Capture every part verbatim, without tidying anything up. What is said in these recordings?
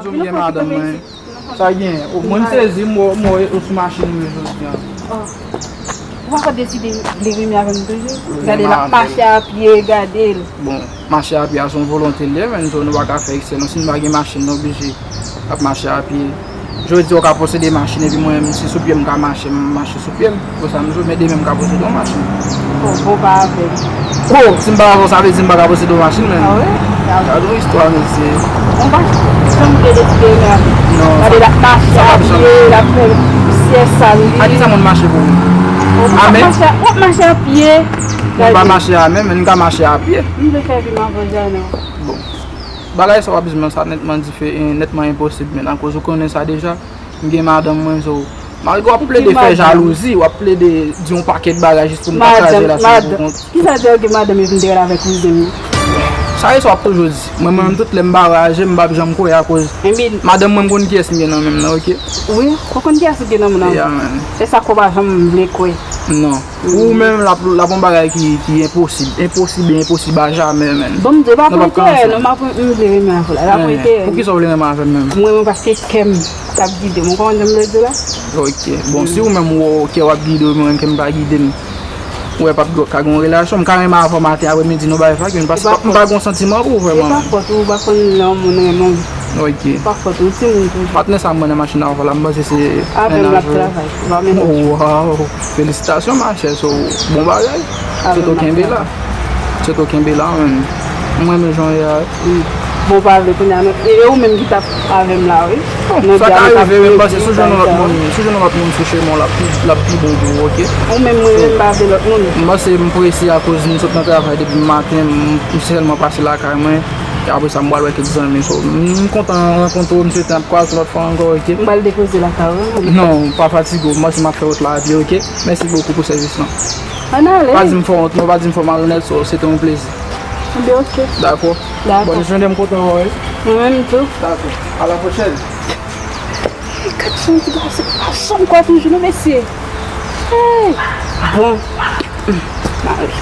Ou gen madanm mwen. Sa gen? Ou, mwen m sezi, m wè, m wè ou sou machin ou jodi a. Oh. Ou pa deside vle renmen avè m toujou? Gade l ap mache a pye, gade l. Bon, mache a pye a se yon volonte l ye, men so nou pa ka fè eksè non. Si nou pa gen machin, nou oblije ap mache a pye. Jodi a ou ka posede machin, epi mwen menm, si sou pye m ka mache, m mache sou pye m. Pou sa m di w, men demen m ka posede yon machin. Bon, bon, pa avè m. Oh, si m pa avè w, sa vle di m pa ka posede yon machin, menm. Ah wi? Gade yon istwa, mesye. Bon, pa janm vle deside renmen avè m. Non, gade l ap mache a pye, l ap fè pousyè sal li. A kisa moun mache pou ou? A men? W ap mache a pye. Mwen pa mache a men, men m ka mache a pye. M vle fè vi m avè w, Jana. Bon. Bagay sa w ap di m nan, sa nètman dife-, nètman enposib, men akoz ou konnen sa deja. M gen madanm mwen, so, malgre w ap plede fè jalouzi, w ap plede di yon pakèt bagay jis pou n pa kraze relasyon pou kont. Kisa te gen madanm epi m te rele avèk kouzen m? Sa e sa w ap toujou di. Mwen menm, tout lè m pa raje, m p ap janm kwè akoz madanm mwen, m konn kiyès m gen nan men m nan, oke? Wi, ou konn kiyès ou gen nan men w. Yeah, man. E sa k fè w pa janm vle kwè. Non. Ou menm, l ap, l ap yon bagay ki, ki enposib. Enposib e enposib a jamè, menn. Bon, m di, pa pran enterè, non, m ap, m vle renmen avè w la. Pa pran enterè. Poukisa w vle renmen avè m menm? Mwen, mwen, paske kè m k ap gide m. Ou konprann sa m vle di la? Ok. Bon, si ou menm ou wè kè w ap gide w, mwen menm kè m pa gide m, ou wè p ap ka gen yon relasyon. M ka renmen avè w maten, aprè midi, nou bay fak, men paske m pa gen yon santiman pou ou vrèman. E pa fòt ou, ou pa konn lè yon moun renmen w. Ok. Pa fòt ou, timoun toujou. Patnè sa m wè nan machin nan avè w la, m panse se mennaj ou. Avè m l ap travay. Wow! Felisitasyon, ma chè, so, bon bagay. Sweto kenbe la. Sweto kenbe la, menn. Mwen, men jan w ye a. Bon, pa vle kounye a, non. E ou menm ki t ap avè m la, wi. Bon, sa ka rive, men m panse si w jwenn yon lòt moun, si w jwenn yon lòt moun sou chemen w, l ap pi, l ap pi bon pou ou, ok? Ou menm, mwen menm, m pa vle lòt moun. M panse m prese akoz m sot nan travay depi maten, m, m sèlman pase lakay mwen. E apre sa, m pral wè kèk zanmi. So, m kontan rankontre w, m swete n ap kwaze lòt fwa ankò, ok? M pral depoze lakay ou, wi. Non, pa fatige w, m panse m ap fè wout la a pye, ok? Mèsi bokou pou sèvis lan. Ann ale. Pa di m fè w wont, non, pa di m fè w malonèt, so, se te yon plezi. Enben, ok. Dakò. Dakò. Bòn jounen, m kontan wè w, wi. Mwen menm tou. Dakò. A la pwochèn. Gad jan ti gason ap janm kwè toujou, non, mesye. Hey! Bon. M ale.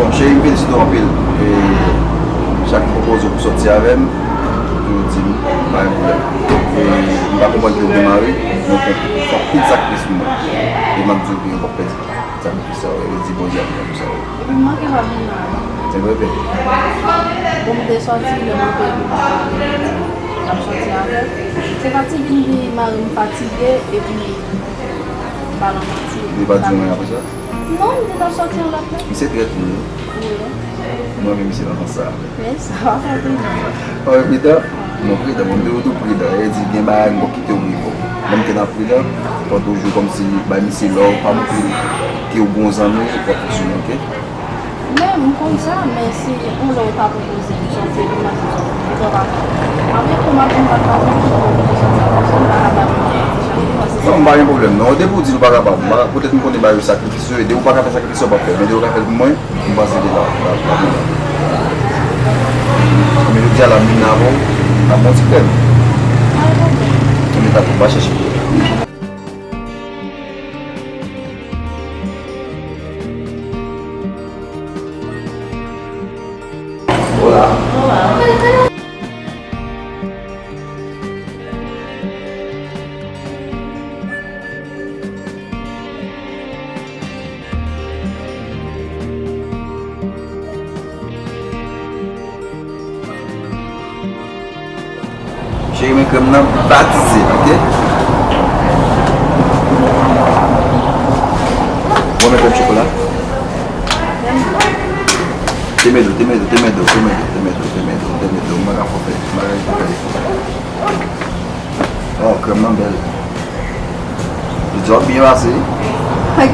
Bon, cheri, m felisite w anpil. E chak m pwopoze w pou sòti avè m, ou toujou di m, pa gen pwoblèm. E m pa konprann ke w gen mari, men w fè, w fè anpil sakrifis pou mwen. E m ap di w ke w p ap pèdi sakrifis sa yo, e di Bondye ap gen pou sa yo. Epi m manke pa vin la. Se vre, bebe. Bon, m te sòti, lè m rive, m pa t ap sòti avè l. Se fatige m di mari m fatige, epi m pa nan manti. Li pa di w anyen apre sa? Non, m te t ap sòti yon lòt lè. Misye trèt wi. Wi. Mwen renmen misye nan sans sa. Men sa pa fè pli mal. Anben, Frida, non, Frida, bon, m te di w tou Frida, e di gen bagay m poko kite w rive w. Lè m te nan Frida, fò toujou kòmsi bay misye love, pa montre ke w gon zanmi, w ap fonksyone, ok? Men, m konn sa, men si yon lè w ta pwopoze m sòti epi m ap di w, apre kòman m pa t ka fè, m pa t ka fè, m pa ka bay yon kondisyon, m pa ka bay yon kondisyon, m pa ka bay yon kondisyon. Non, m pa gen pwoblèm, non. Depi w di nou pa kapab, m pa, poutèt m konnen bagay yo sakrifis yo, e depi w pa ka fè sakrifis yo, w p ap fè. Men depi w ka fè l pou mwen, m panse ke l ap, l ap, l ap bon. Men jodi a la, m vin avè w, ap bon ti krèm. Men ta tou pa chèche. Nan batize, oke? Bon, mwen menm chokola. Te mèt ou, te mèt ou, te mèt ou, te mèt ou, te mèt ou, te mèt ou, te mèt ou, mwen ka fè, mwen ka fè. Oh, krèm nan bèl. Li di w ap byen pase. Ay.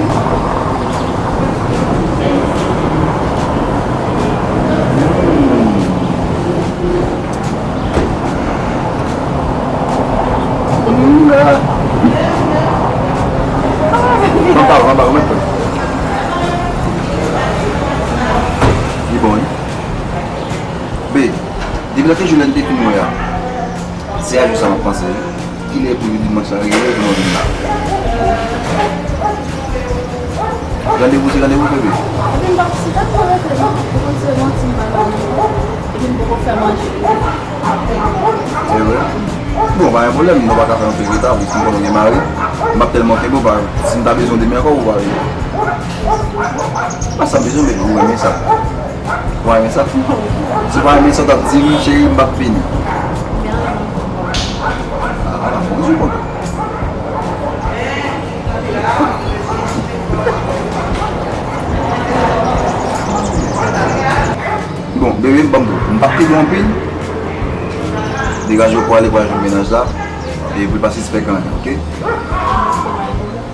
Anba, anba, remèt mwen. Li bon, wi. Be, depi lè ke Julien te fin wè a, se a jou sa m ap panse, wi. Kilè pou dimanch la rive pou nou vin la? Randevou se randevou, bebe. Epi m pa, si tèt mwen rete non, pou konn se manti m pa nan men mwen, epi m poko fè manje. Se vre? Bon, pa gen pwoblèm, nou pa ka fè anpil reta, wi, si m konnen w gen mari, m ap tèlman kenbe w, pa, si m ta bezwen w demen ankò, ou pa vini. Pa sa m bezwen, bebe, ou renmen sa. Ou pa renmen sa? Si w pa renmen sa, w t ap di m, cheri, m p ap vini. Ah, ah, bon, je kontan. Bon, bebe, m ban m, m p ap kenbe w anpil. Degaje w pou ale, pou al jwenn mennaj la. E pou l pa sispèk anyen, oke?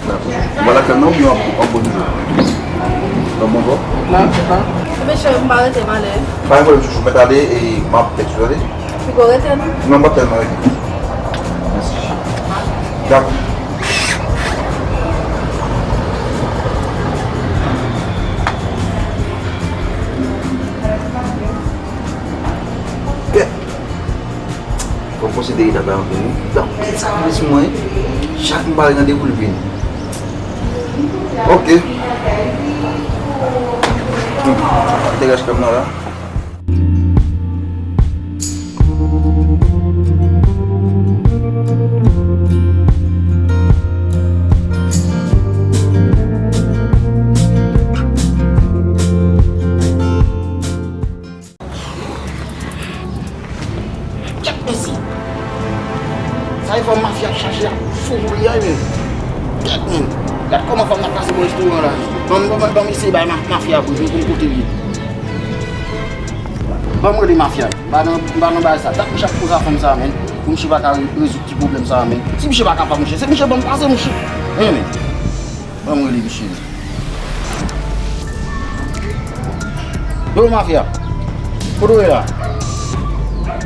Dakò. Ou ba l aklè non oubyen w ap, w ap bon toujou? W ap bon ankò? Non, se pa. Ebyen, cheri, m pa rete, m ale. Pa gen pwoblèm, chouchou. Mèt ale e m ap tèks ou, tande? Piga w rete, non? Non, m p ap tèlman rete. Mèsi. Dakò. Fò m konsidere tata anpil, wi. Li anpil sakrifis pou mwen. Chak m ba l randevou, l vini. Oke. Hmm. Degaj kè m nan la. Kèt mesye! Sa e fanm mafya k chache a fou pou li a, men. Kèt, men. Gad kòman fanm nan pase bò restoran la. Ban m, ban m, ban m eseye bay ma-, mafya pou, pou m kote l ye. Ban m rele mafya. M pa nan, m pa nan bagay sa. Dat misye ap koze a fanm sa, men. Pou misye pa ka re-, rezoud ti pwoblèm sa, men. Si misye pa kapab, misye, se misye ban m pase, misye. Men, men. Ban m rele misye. Yo, mafya. Kote w ye la?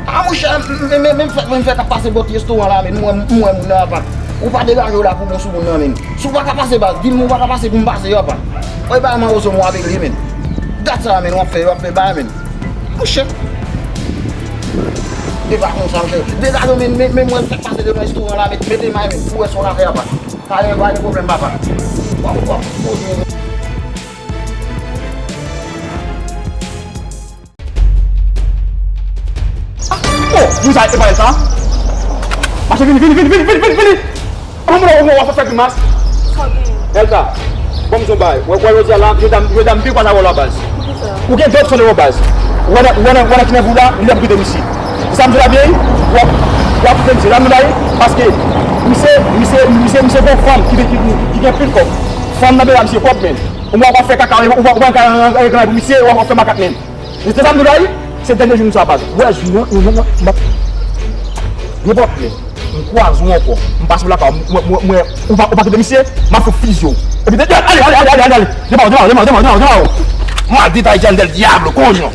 A, monchè, men, men, men, men, fè, men fè k ap pase bò ti restoran la, men. M wè, m wè moun nan apa. Ou pa degaje w la pou bon sou moun nan, men. Si w pa ka pase, baz, di m ou pa ka pase pou m pase, apa. Oy, bay mawozo m w ap regle, men. Gad sa, men, w ap fè, w ap fè bay, men. Monchè. E pa konsa, monchè. Degaje w, men, men, men, mwen fè k pase devan restoran la, men, mete may, men, pou w wè sa w ka fè, apa. Pa gen, pa gen pwoblèm, papa. W ap, w ap poze. Oh, moun sa, e pa Elsa? Mache, vini, vini, vini, vini, vini, vini, vini. Kòman w ap fè grimas? Sa gen? Elsa, bon, m di w yon bagay. Wè, wè, jodi a la, jodi a, jodi a, m pi pa ta wè w la, baz. Poukisa? Ou gen de opsyon devan w, baz. Ou wè nan, ou wè nan, ou wè nan ki nèv ou la, li ap kite misye. Se sa m di w la, byen, w ap, w ap kite misye. Sa m di w la, paske misye, misye, misye, misye gon fanm ki, ki, ki, ki gen pil kòb. Fanm nan bezwen misye kòb, men. Ou wè w ap fè kaka, ou wè, ou wè w ap fè makak, men. Se sa m di w la, wi. Se dènye jou nou sa, baz. Wè, jou, non, non, non, non, m ap, nenpòt lè, m kwaze w ankò, m pase w lakay ou, m, m, m, m, ou pa, ou pa kite misye, m ap fout fizye w. Epi, ale, ale, ale, ale, ale, ale. Depa w, depa w, depa w, depa w, depa w, depa w. M al detay Jandèl, dyab, konyon.